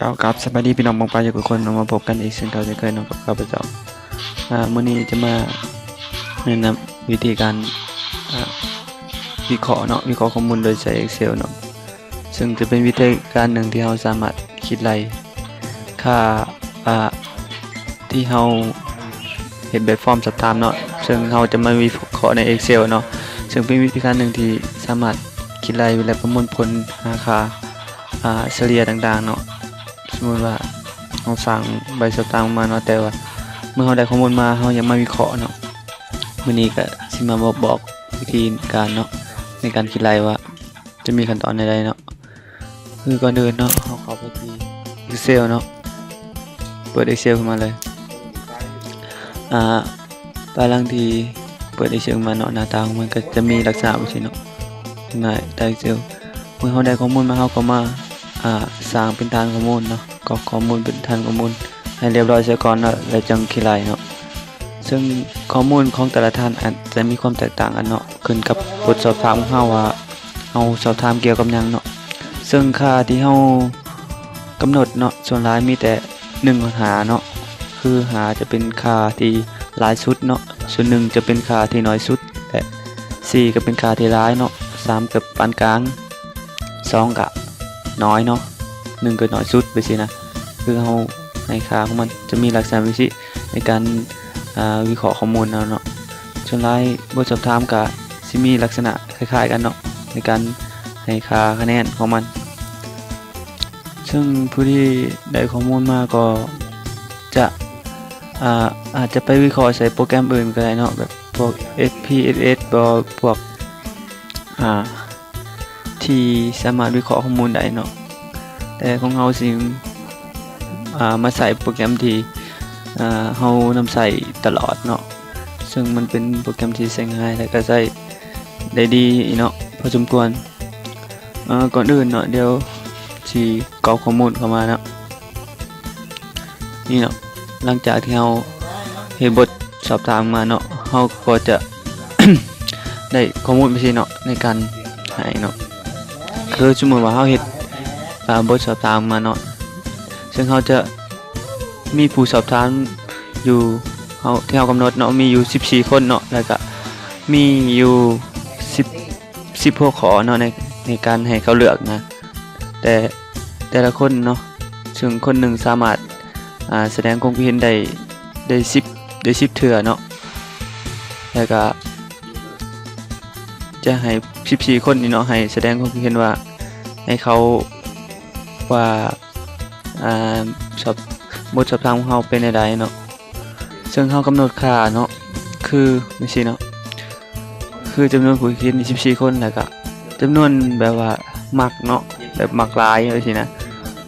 ເອົາ ກາບສະບາຍດີພີ່ນ້ອງປ້ອງປາຍທຸກຄົນເນາະ, ມາພົບກັນອີກເຊັ່ນເກົ່າເຊັ່ນເຄີຍເນາະ ກັບຂ້າພະເຈົ້າ. ອາ ມື້ນີ້ຈະມາແນະນຳວິທີການ ອາ ວິເຄາະເນາະ, ວິເຄາະຂໍ້ມູນໂດຍໃຊ້ Excel ເນາະ, ເຊິ່ງຈະເປັນວິທີການໜຶ່ງທີ່ເຮົາສາມາດຄິດໄລ່ຄ່າ ອາ ທີ່ເຮົາເຮັດແບບຟອມສອບຖາມເນາະ, ເຊິ່ງເຮົາຈະມາວິເຄາະໃນ Excel ເນາະ, ເຊິ່ງເປັນວິທີການໜຶ່ງທີ່ສາມາດຄິດໄລ່ ແລະ ປະມວນຜົນຫາຄ່າ ອາ ສະເລ່ຍຕ່າງໆເນາະ. ສົມມຸດວ່າເຮົາສ້າງໃບສອບຖາມອອກມາເນາະ, ແຕ່ວ່າເມື່ອເຮົາໄດ້ຂໍ້ມູນມາ ເຮົາຢາກມາວິເຄາະເນາະ, ມື້ນີ້ກະຊິມາບອກ ບອກວິທີການເນາະ ໃນການຄິດໄລ່ວ່າຈະມີຂັ້ນຕອນໃດໆເນາະ. ຄືກ່ອນອື່ນເນາະ ເຮົາເຂົ້າໄປທີ່ Excel ເນາະ, ເປີດ Excel ຂຶ້ນມາເລີຍ. ອາ ພາຍຫຼັງທີ່ເປີດ Excel ມາເນາະ, ໜ້າຕາຂອງມັນກໍຈະມີລັກສະນະແບບຊີ້ເນາະ, ເຫັນໄດ້ Excel. ເມື່ອເຮົາໄດ້ຂໍ້ມູນມາ ເຮົາກໍມາ ອາ ສ້າງເປັນຖານຂໍ້ມູນເນາະ, ກອກຂໍ້ມູນເປັນຖານຂໍ້ມູນໃຫ້ລຽບຮ້ອຍຊະກ່ອນເນາະ, ແລ້ວຈັ່ງຄິດໄລ່ເນາະ. ເຊິ່ງຂໍ້ມູນຂອງແຕ່ລະທ່ານອາດຈະມີຄວາມແຕກຕ່າງກັນເນາະ, ຂຶ້ນກັບບົດສອບຖາມຂອງເຮົາວ່າ ເຮົາສອບຖາມກ່ຽວກັບຫຍັງເນາະ. ເຊິ່ງຄ່າທີ່ເຮົາກຳນົດເນາະ ສ່ວນຫຼາຍມີແຕ່ ໜຶ່ງຮອດຫ້າເນາະ, ຄືຫ້າຈະເປັນຄ່າທີ່ຫຼາຍສຸດເນາະ, ສ່ວນໜຶ່ງຈະເປັນຄ່າທີ່ໜ້ອຍສຸດ ແລະ ສີ່ກໍເປັນຄ່າທີ່ຫຼາຍເນາະ, ສາມກໍປານກາງ, ສອງກໍໜ້ອຍເນາະ, ໜຶ່ງກໍໜ້ອຍສຸດ ແບບຊີ້ນະ. ຄືເຮົາໃຫ້ຄ່າຂອງມັນຈະມີລັກສະນະແບບຊີ້ໃນການ ອາ ວິເຄາະຂໍ້ມູນເຮົາເນາະ. ສ່ວນຫຼາຍບົດສອບຖາມກໍຊິມີລັກສະນະຄ້າຍໆກັນເນາະ ໃນການໃຫ້ຄ່າຄະແນນຂອງມັນ. ເຊິ່ງຜູ້ທີ່ໄດ້ຂໍ້ມູນມາກໍຈະ ອາ ອາດຈະໄປວິເຄາະໃສ່ໂປຣແກຣມອື່ນກໍໄດ້ເນາະ, ແບບພວກ ເອັສ ພີ ເອັສ ເອັສ ບໍ ພວກ ອາ ທີ່ສາມາດວິເຄາະຂໍ້ມູນໄດ້ເນາະ, ແຕ່ຂອງເຮົາຊິ ອາ ມາໃຊ້ໂປຣແກຣມທີ່ ອາ ເຮົານຳໃຊ້ຕະຫຼອດເນາະ, ເຊິ່ງມັນເປັນໂປຣແກຣມທີ່ໃຊ້ງ່າຍ ແລະ ກໍໃຊ້ໄດ້ດີເນາະ ພໍສົມຄວນ. ເອີ ກ່ອນອື່ນເນາະ ດຽວຊິກອກຂໍ້ມູນເຂົ້າມາເນາະ. ນີ້ເນາະ ຫຼັງຈາກທີ່ເຮົາເຮັດບົດສອບຖາມມາເນາະ, ເຮົາກໍຈະ ໄດ້ຂໍ້ມູນໄປຊີ້ເນາະ ໃນການໃຫ້ເນາະ. ຄືສົມມຸດວ່າເຮົາເຮັດ ອາ ບົດສອບຖາມມາເນາະ, ເຊິ່ງເຮົາຈະມີຜູ້ສອບຖາມຢູ່ ເຮົາ ທີ່ເຮົາກຳນົດເນາະ ມີຢູ່ສິບສີ່ຄົນເນາະ, ແລ້ວກະມີຢູ່ສິບ ສິບຫົວຂໍ້ເນາະ ໃນ ໃນການໃຫ້ເຂົາເລືອກນະ. ແຕ່ ແຕ່ລະຄົນເນາະ ເຊິ່ງຄົນໜຶ່ງສາມາດ ອາ ສະແດງຄວາມຄິດເຫັນໄດ້ ໄດ້ສິບ ໄດ້ສິບເທື່ອເນາະ, ແລ້ວກະຈະໃຫ້ສິບສີ່ຄົນນີ້ເນາະ ໃຫ້ສະແດງຄວາມຄິດເຫັນວ່າ ໃຫ້ເຂົາ ວ່າ ອາ ສອບ ບົດສອບຖາມຂອງເຮົາເປັນແນວໃດເນາະ. ເຊິ່ງເຮົາກຳນົດຄ່າເນາະ ຄື ຈັ່ງຊີ້ເນາະ, ຄືຈຳນວນຜູ້ຄິດນີ້ສິບສີ່ຄົນ ແລ້ວກະຈຳນວນແບບວ່າມັກເນາະ ແບບມັກຫຼາຍຈັ່ງຊີ້ນະ,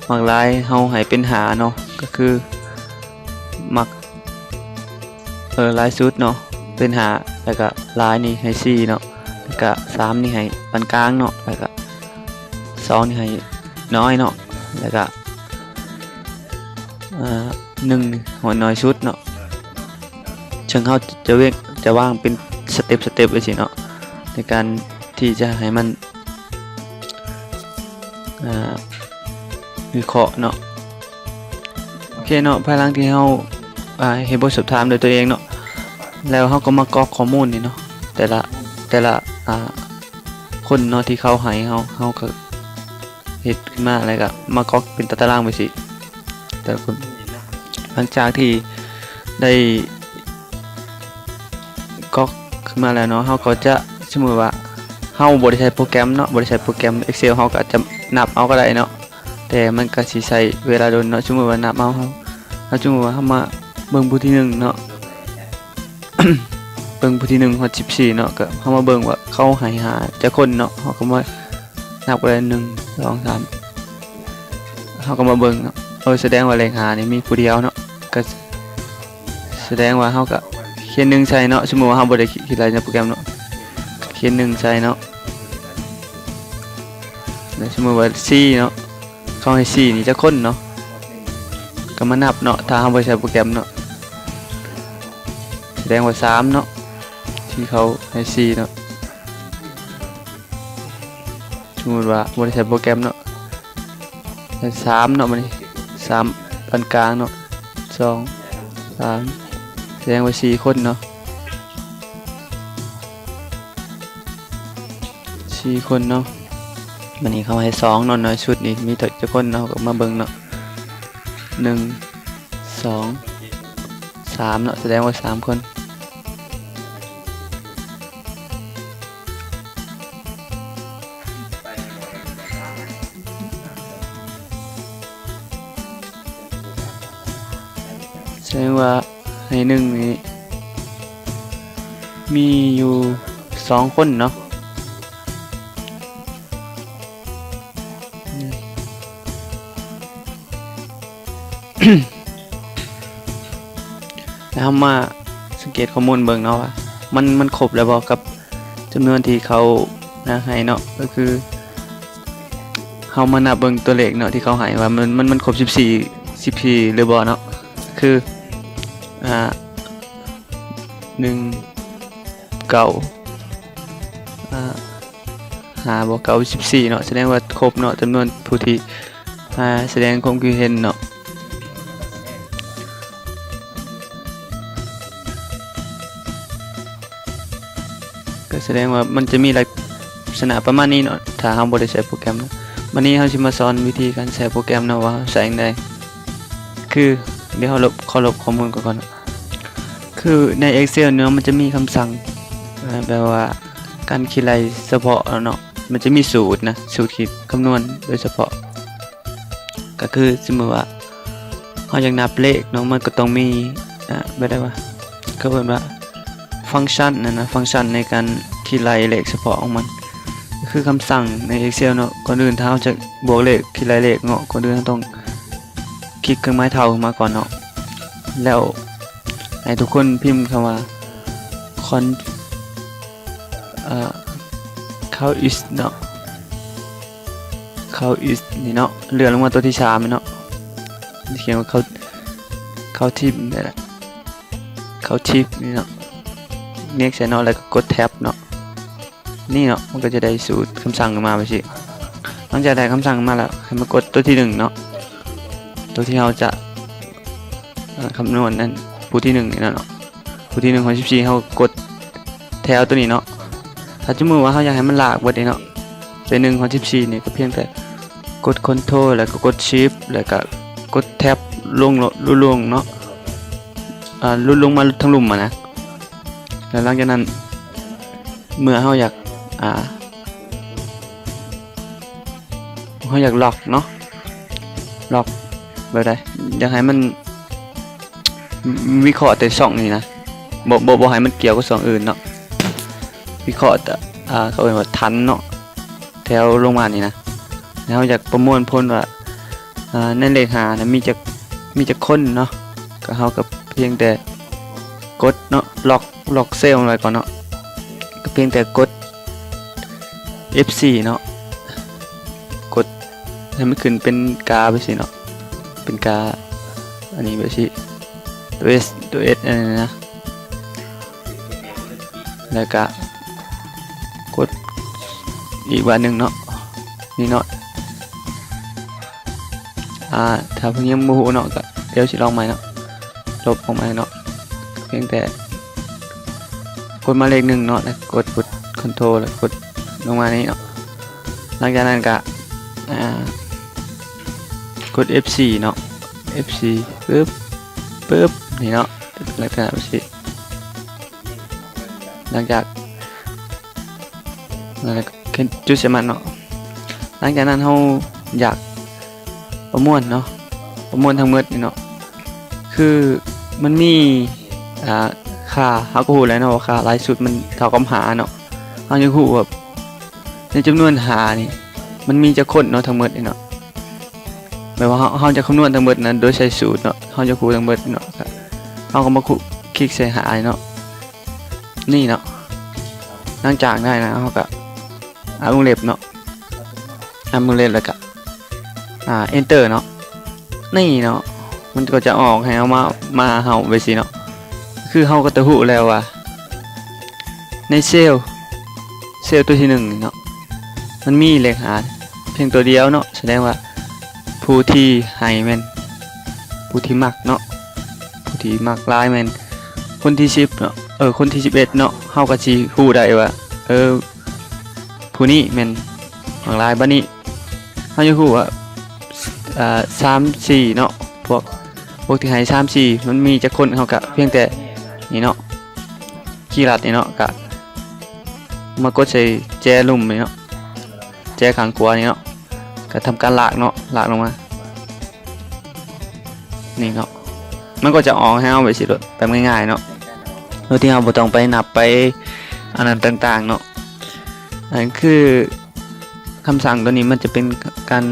ມັກຫຼາຍເຮົາໃຫ້ເປັນຫ້າເນາະ, ກໍຄືມັກ ເອີ ຫຼາຍສຸດເນາະ ເປັນຫ້າ, ແລ້ວກະຫຼາຍນີ້ໃຫ້ສີ່ເນາະ, ແລ້ວກະສາມນີ້ໃຫ້ປານກາງເນາະ, ແລ້ວກະສອງນີ້ໃຫ້ໜ້ອຍເນາະ, ແລ້ວກະ ອາ ໜຶ່ງໃຫ້ໜ້ອຍສຸດເນາະ. ເຊິ່ງເຮົາຈະເວກ ຈະວາງເປັນສະເຕັບ ສະເຕັບ ຈັ່ງຊີ້ເນາະ ໃນການທີ່ຈະໃຫ້ມັນ ອາ ວິເຄາະເນາະ. ໂອເຄເນາະ, ພາຍຫຼັງທີ່ເຮົາ ອາ ເຮັດບົດສອບຖາມດ້ວຍຕົວເອງເນາະ ແລ້ວເຮົາກໍມາກອກຂໍ້ມູນນີ້ເນາະ ແຕ່ລະ ແຕ່ລະ ອາ ຄົນເນາະ ທີ່ເຂົາໃຫ້ເຮົາ ເຮົາກໍເຮັດຂຶ້ນມາ ແລ້ວກໍມາກອກເປັນຕາຕະລາງໄປຊີ້ ແຕ່ລະຄົນ. ຫຼັງຈາກທີ່ໄດ້ກອກຂຶ້ນມາແລ້ວເນາະ ເຮົາກໍຈະ ສົມມຸດວ່າເຮົາບໍ່ໄດ້ໃຊ້ໂປຣແກຣມເນາະ ບໍ່ໄດ້ໃຊ້ໂປຣແກຣມ Excel ເຮົາກໍອາດຈະນັບເອົາກໍໄດ້ເນາະ ແຕ່ມັນກໍຊິໃຊ້ເວລາດົນເນາະ. ສົມມຸດວ່ານັບເອົາ ເຮົາ ເຮົາ ສົມມຸດວ່າເຮົາມາເບິ່ງຜູ້ທີໜຶ່ງເນາະ ເບິ່ງຜູ້ທີໜຶ່ງຮອດສິບສີ່ເນາະ ກໍເຮົາມາເບິ່ງວ່າເຂົາໃຫ້ຫາຈັກຄົນເນາະ ເຮົາກໍມານັບກໍໄດ້ ໜຶ່ງ ສອງ ສາມ ເຮົາກໍມາເບິ່ງເນາະ ເອີ ສະແດງວ່າເລກຫ້ານີ້ມີຜູ້ດຽວເນາະ ກໍສະແດງວ່າເຮົາກໍຂຽນໜຶ່ງໃສ່ເນາະ. ສົມມຸດວ່າເຮົາບໍ່ໄດ້ຂຽນໃນໂປຣແກຣມເນາະ ຂຽນໜຶ່ງໃສ່ເນາະ ແລ້ວສົມມຸດວ່າສີ່ເນາະ ເຂົາໃຫ້ສີ່ນີ້ຈັກຄົນເນາະ ກໍມານັບເນາະ ຖ້າເຮົາບໍ່ໃຊ້ໂປຣແກຣມເນາະ ສະແດງວ່າສາມເນາະ ທີ່ເຂົາໃຫ້ສີ່ເນາະ. ສົມມຸດວ່າບໍ່ໄດ້ໃຊ້ໂປຣແກຣມເນາະ ໃຫ້ສາມເນາະ ບາດນີ້ ສາມ ປານກາງເນາະ ສອງ ສາມ ສະແດງວ່າສີ່ຄົນເນາະ ສີ່ຄົນເນາະ. ບາດນີ້ເຂົາໃຫ້ສອງເນາະ ໜ້ອຍສຸດນີ້ມີຈັກຄົນເນາະ ເຮົາກໍມາເບິ່ງເນາະ ໜຶ່ງ ສອງ ສາມເນາະ ສະແດງວ່າສາມຄົນ. ສະແດງວ່າໃນໜຶ່ງນີ້ມີຢູ່ສອງຄົນເນາະ. ແລ້ວເຮົາມາສັງເກດຂໍ້ມູນເບິ່ງເນາະວ່າ ມັນ ມັນຄົບແລ້ວບໍ່ກັບຈຳນວນທີ່ເຂົາໃຫ້ເນາະ. ກໍຄືເຮົາມານັບເບິ່ງຕົວເລກເນາະ ທີ່ເຂົາໃຫ້ວ່າມັນ ມັນ ມັນຄົບສິບສີ່ ສິບສີ່ຫຼືບໍ່ເນາະ. ຄື ອ່າ ໜຶ່ງ ເກົ້າ ອ່າ ຫ້າ ບວກ ເກົ້າ ສິບສີ່ເນາະ ສະແດງວ່າຄົບເນາະ ຈຳນວນຜູ້ທີ່ ອ່າ ສະແດງຄວາມຄິດເຫັນເນາະ. ກໍສະແດງວ່າມັນຈະມີລັກສະນະປະມານນີ້ເນາະ ຖ້າເຮົາບໍ່ໄດ້ໃຊ້ໂປຣແກຣມເນາະ. ບາດນີ້ເຮົາຊິມາສອນວິທີການໃຊ້ໂປຣແກຣມເນາະ ວ່າເຮົາໃຊ້ຈັ່ງໃດ. ຄື ດຽວເຮົາລົບ ຂໍລົບຂໍ້ມູນກ່ອນເນາະ. ຄືໃນ Excel ເນາະ ມັນຈະມີຄຳສັ່ງ ເອີ ແບບວ່າການຄິດໄລ່ສະເພາະເນາະ ມັນຈະມີສູດນະ ສູດຄິດຄຳນວນໂດຍສະເພາະ. ກໍຄືສົມມຸດວ່າເຮົາຢາກນັບເລກເນາະ ມັນກໍຕ້ອງມີ ອາ ແບບໃດວະ ເຂົາເອີ້ນວ່າຟັງຊັນນັ້ນນະ ຟັງຊັນໃນການຄິດໄລ່ເລກສະເພາະຂອງມັນ ກໍຄືຄຳສັ່ງໃນ Excel ເນາະ. ກ່ອນອື່ນຖ້າເຮົາຈະບວກເລກ ຄິດໄລ່ເລກເນາະ ກ່ອນອື່ນເຮົາຕ້ອງຄລິກເຄື່ອງໝາຍເທົ່າຂຶ້ນມາກ່ອນເນາະ ແລ້ວໃຫ້ທຸກຄົນພິມຄຳວ່າ ຄອນ ເອີ ເຂົ້າອິສເນາະ ເຂົ້າອິສນີ້ເນາະ ເລື່ອນລົງມາຕົວທີສາມນີ້ເນາະ ຂຽນວ່າເຂົ້າ ເຂົ້າທິບນີ້ແຫຼະ ເຂົ້າທິບນີ້ເນາະ ເນັກໃສ່ເນາະ ແລ້ວກໍກົດແທັບເນາະ. ນີ້ເນາະ ມັນກໍຈະໄດ້ສູດຄຳສັ່ງຂຶ້ນມາແບບຊີ້. ຫຼັງຈາກໄດ້ຄຳສັ່ງມາແລ້ວ ໃຫ້ມາກົດຕົວທີໜຶ່ງເນາະ ຕົວທີ່ເຮົາຈະ ເອີ ຄຳນວນນັ້ນ ຜູ້ທີໜຶ່ງນີ້ເນາະ ຜູ້ທີໜຶ່ງຂອງສິບສີ່ ເຮົາກໍກົດແຖວຕົວນີ້ເນາະ. ຖ້າສົມມຸດວ່າເຮົາຢາກໃຫ້ມັນລາກເບິດນີ້ເນາະ ໃສ່ໜຶ່ງຂອງສິບສີ່ນີ້ ກໍພຽງແຕ່ກົດຄອນໂທຣ ແລ້ວກໍກົດຊິບ ແລ້ວກໍກົດແທັບລົງ ຫຼຸດລົງເນາະ ອາ ຫຼຸດລົງມາທາງລຸ່ມຫັ້ນນະ. ແລ້ວຫຼັງຈາກນັ້ນ ເມື່ອເຮົາຢາກ ອາ ເຮົາຢາກລັອກເນາະ ລັອກແບບໃດ ຢາກໃຫ້ມັນວິເຄາະແຕ່ຊ່ອງນີ້ນະ ບໍ່ ບໍ່ ບໍ່ໃຫ້ມັນກ່ຽວກັບຊ່ອງອື່ນເນາະ ວິເຄາະແຕ່ ອາ ເຂົາເອີ້ນວ່າທັນເນາະ ແຖວລົງມານີ້ນະ ແລ້ວເຮົາຢາກປະມວນຜົນວ່າ ອາ ໃນເລກຫ້ານະ ມີຈັກ ມີຈັກຄົນເນາະ ກໍເຮົາກໍພຽງແຕ່ກົດເນາະ ລັອກ ລັອກເຊວມັນໄວ້ກ່ອນເນາະ ກໍພຽງແຕ່ກົດເອັຟສີ່ເນາະ ກົດໃຫ້ມັນຂຶ້ນເປັນກາແບບຊີ້ເນາະ ເປັນກາອັນນີ້ແບບຊີ້ ຕົວເອັສ ຕົວເອັສອັນນີ້ນະ ແລ້ວກະກົດອີກບາດໜຶ່ງເນາະ ນີ້ເນາະ. ອາ ຖ້າເພິ່ນຍັງບໍ່ຮູ້ເນາະ ກະດຽວຊິລອງໃໝ່ເນາະ ລົບອອກໃໝ່ເນາະ ພຽງແຕ່ກົດໝາຍເລກໜຶ່ງເນາະ ແລ້ວກົດ ກົດຄອນໂທຣ ແລ້ວກົດລົງມານີ້ເນາະ. ຫຼັງຈາກນັ້ນກະ ອາ ກົດເອັຟສີ່ເນາະ ເອັຟສີ່ ປຶບ ປຶບ ນີ້ເນາະ ລັກສະນະແບບຊີ້. ຫຼັງຈາກນັ້ນ ຈຸດໃສ່ມັນເນາະ ຫຼັງຈາກນັ້ນເຮົາຢາກປະມວນເນາະ ປະມວນທັງໝົດນີ້ເນາະ ຄືມັນມີ ອາ ຄ່າ ເຮົາກໍຮູ້ແລ້ວເນາະວ່າຄ່າຫຼາຍສຸດມັນເທົ່າກັບຫ້າເນາະ ເຮົາຢາກຮູ້ວ່າໃນຈຳນວນຫ້ານີ້ ມັນມີຈັກຄົນເນາະ ທັງໝົດນີ້ເນາະ ແບບວ່າເຮົາ ເຮົາຈະຄຳນວນທັງໝົດນະ ໂດຍໃຊ້ສູດເນາະ ເຮົາຈະຄູທັງໝົດເນາະ ເຮົາກໍມາຄຸ ຄລິກໃສ່ຫາເນາະ ນີ້ເນາະ. ຫຼັງຈາກນັ້ນນະ ເຮົາກໍອັບວົງເລັບເນາະ ອັບວົງເລັບ ແລ້ວກໍ ອາ ເອັນເຕີເນາະ ນີ້ເນາະ ມັນກໍຈະອອກໃຫ້ເຮົາມາ ມາຫາເຮົາແບບຊີ້ເນາະ ຄືເຮົາກໍຈະຮູ້ແລ້ວວ່າ ໃນເຊວ ເຊວຕົວທີໜຶ່ງນີ້ເນາະ ມັນມີເລກຫ້າພຽງຕົວດຽວເນາະ ສະແດງວ່າຜູ້ທີ່ໃຫ້ແມ່ນ ຜູ້ທີ່ມັກເນາະ ຜູ້ທີ່ມັກຫຼາຍແມ່ນຄົນທີສິບເນາະ ເອີ ຄົນທີສິບເອັດເນາະ ເຮົາກໍຊິຮູ້ໄດ້ວ່າ ເອີ ຜູ້ນີ້ແມ່ນມັກຫຼາຍ. ບາດນີ້ເຮົາຢາກຮູ້ວ່າ ອ່າ ສາມສີ່ເນາະ ພວກ ພວກທີ່ໃຫ້ສາມສີ່ ມັນມີຈັກຄົນ ເຮົາກະພຽງແຕ່ນີ້ເນາະ ຄີລັດນີ້ເນາະ ກະມາກົດໃສ່ແຈລຸ່ມນີ້ເນາະ ແຈຂ້າງຂວານີ້ເນາະ ກະທຳການລາກເນາະ ລາກລົງມານີ້ເນາະ ມັນກໍຈະອອກໃຫ້ເຮົາແບບຊີ້ໂລດ ແບບງ່າຍໆເນາະ ໂດຍທີ່ເຮົາບໍ່ຕ້ອງໄປນັບໄປອັນນັ້ນຕ່າງໆເນາະ. ອັນນັ້ນຄືຄຳສັ່ງໂຕນີ້ ມັນຈະເປັນການ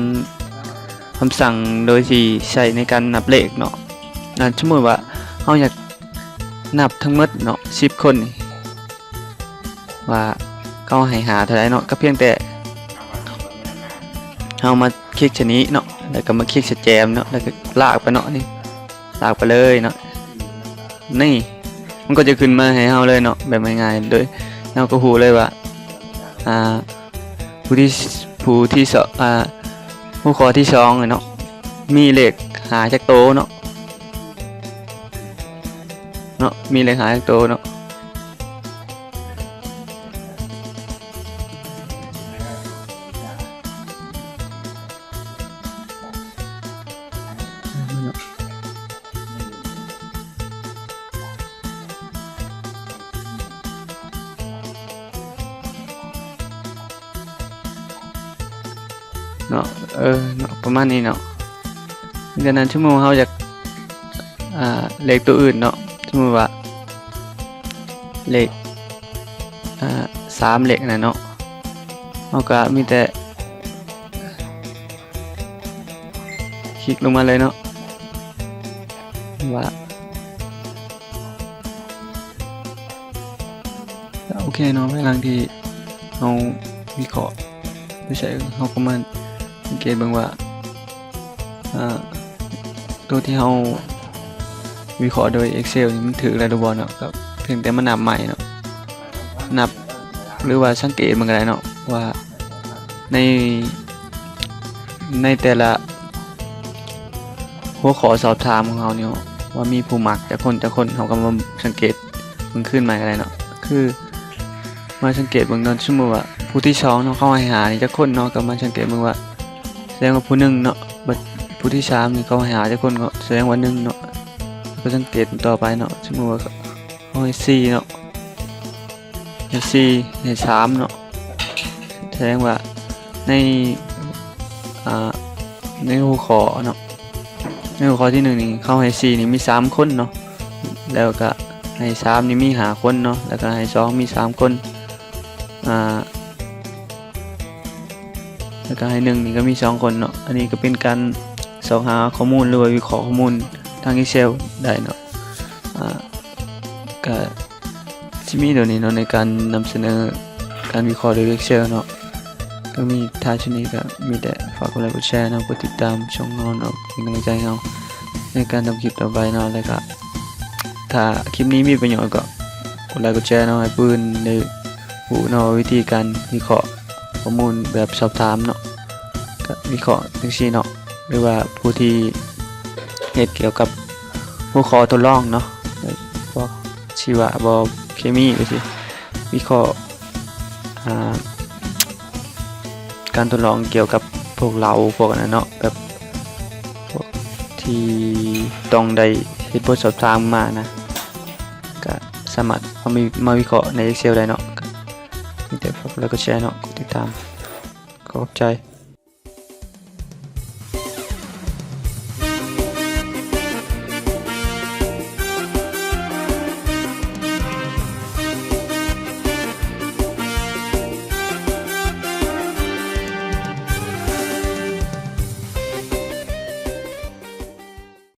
ຄຳສັ່ງໂດຍທີ່ໃຊ້ໃນການນັບເລກເນາະ. ອັນ ສົມມຸດວ່າເຮົາຢາກນັບທັງໝົດເນາະ ສິບຄົນນີ້ ວ່າເຂົາໃຫ້ຫາເທົ່າໃດເນາະ ກໍພຽງແຕ່ເຮົາມາຄລິກໃສ່ນີ້ເນາະ ແລ້ວກໍມາຄລິກໃສ່ແຈມເນາະ ແລ້ວກໍລາກໄປເນາະ ນີ້ ລາກໄປເລີຍເນາະ ນີ້ ມັນກໍຈະຂຶ້ນມາໃຫ້ເຮົາເລີຍເນາະ ແບບງ່າຍໆ ໂດຍເຮົາກໍຮູ້ເລີຍວ່າ ອ່າ ຜູ້ທີ່ ຜູ້ທີ່ສອງ ອ່າ ຫົວຂໍ້ທີສອງເນາະ ມີເລກຫາຈັກໂຕເນາະ ເນາະ ມີເລກຫາຈັກໂຕເນາະ. ເນາະ ເອີ ເນາະ ປະມານນີ້ເນາະ. ດັ່ງນັ້ນ ສົມມຸດເຮົາຢາກ ອ່າ ເລກໂຕອື່ນເນາະ ສົມມຸດວ່າເລກ ອ່າ ສາມເລກນະເນາະ ເຮົາກະມີແຕ່ ຄລິກລົງມາເລີຍເນາະ ວ່າ ໂອເຄເນາະ ພາຍຫຼັງທີ່ເຮົາວິເຄາະໄປໃສ່ ເຮົາກໍມາສັງເກດເບິ່ງວ່າ ອ່າ ໂຕທີ່ເຮົາວິເຄາະໂດຍ Excel ນີ້ມັນຖືກແລ້ວຫຼືບໍ່ເນາະ ກໍພຽງແຕ່ມານັບໃໝ່ເນາະ ນັບ ຫຼືວ່າສັງເກດເບິ່ງກໍໄດ້ເນາະ ວ່າໃນ ໃນແຕ່ລະຫົວຂໍ້ສອບຖາມຂອງເຮົານີ້ ວ່າມີຜູ້ມັກຈັກຄົນ ຈັກຄົນ ເຮົາກໍມາສັງເກດເບິ່ງຄືນໃໝ່ກໍໄດ້ເນາະ. ຄືມາສັງເກດເບິ່ງເນາະ ສົມມຸດວ່າຜູ້ທີສອງເນາະ ເຂົາໃຫ້ຫານີ້ຈັກຄົນເນາະ ກໍມາສັງເກດເບິ່ງວ່າ ສະແດງວ່າຜູ້ໜຶ່ງເນາະ. ບັດຜູ້ທີສາມນີ້ ເຂົາໃຫ້ຫາຈັກຄົນ ກໍສະແດງວ່າໜຶ່ງເນາະ. ກໍສັງເກດຕໍ່ໄປເນາະ ສົມມຸດວ່າ ເຮົາໃຫ້ສີ່ເນາະ ໃຫ້ສີ່ ໃຫ້ສາມເນາະ ສະແດງວ່າໃນ ອ່າ ໃນຫົວຂໍ້ເນາະ ໃນຫົວຂໍ້ທີໜຶ່ງນີ້ ເຂົາໃຫ້ສີ່ນີ້ມີສາມຄົນເນາະ ແລ້ວກະໃຫ້ສາມນີ້ມີຫ້າຄົນເນາະ ແລ້ວກະໃຫ້ສອງມີສາມຄົນ ອ່າ ແລ້ວກະໃຫ້ໜຶ່ງນີ້ກໍມີສອງຄົນເນາະ. ອັນນີ້ກໍເປັນການຊອກຫາຂໍ້ມູນ ຫຼືວ່າວິເຄາະຂໍ້ມູນທາງ Excel ໄດ້ເນາະ. ອ່າ ກະຊິມີໂດຍນີ້ເນາະ ໃນການນຳສະເໜີການວິເຄາະໂດຍ Excel ເນາະ. ກໍມີທ້າຍສຸດນີ້ກໍມີແຕ່ຝາກກົດໄລກົດແຊເນາະ ກົດຕິດຕາມຊ່ອງເຮົາເນາະ ເປັນກຳລັງໃຈໃຫ້ເຮົາໃນການທຳຄລິບຕໍ່ໄປເນາະ. ແລ້ວກໍຖ້າຄລິບນີ້ມີປະໂຫຍດກໍກົດໄລກົດແຊເນາະ ໃຫ້ຜູ້ອື່ນໄດ້ຮູ້ເນາະ ວ່າວິທີການວິເຄາະຂໍ້ມູນແບບສອບຖາມເນາະ ກໍວິເຄາະຈັ່ງຊີ້ເນາະ. ຫຼືວ່າຜູ້ທີ່ເຮັດກ່ຽວກັບຫົວຂໍ້ທົດລອງເນາະ ພວກຊີວະບໍເຄມີຈັ່ງຊີ້ ວິເຄາະ ອ່າ ການທົດລອງກ່ຽວກັບພວກເລົາ ພວກອັນນັ້ນເນາະ ແບບພວກທີ່ຕ້ອງໄດ້ເຮັດບົດສອບຖາມມານະ ກະສາມາດເອົາມາ ມາວິເຄາະໃນ Excel ໄດ້ເນາະ. ກະມີແຕ່ຝາກກົດໄລກົດແຊເນາະ ກົດຕິດຕາມ ຂອບໃຈ.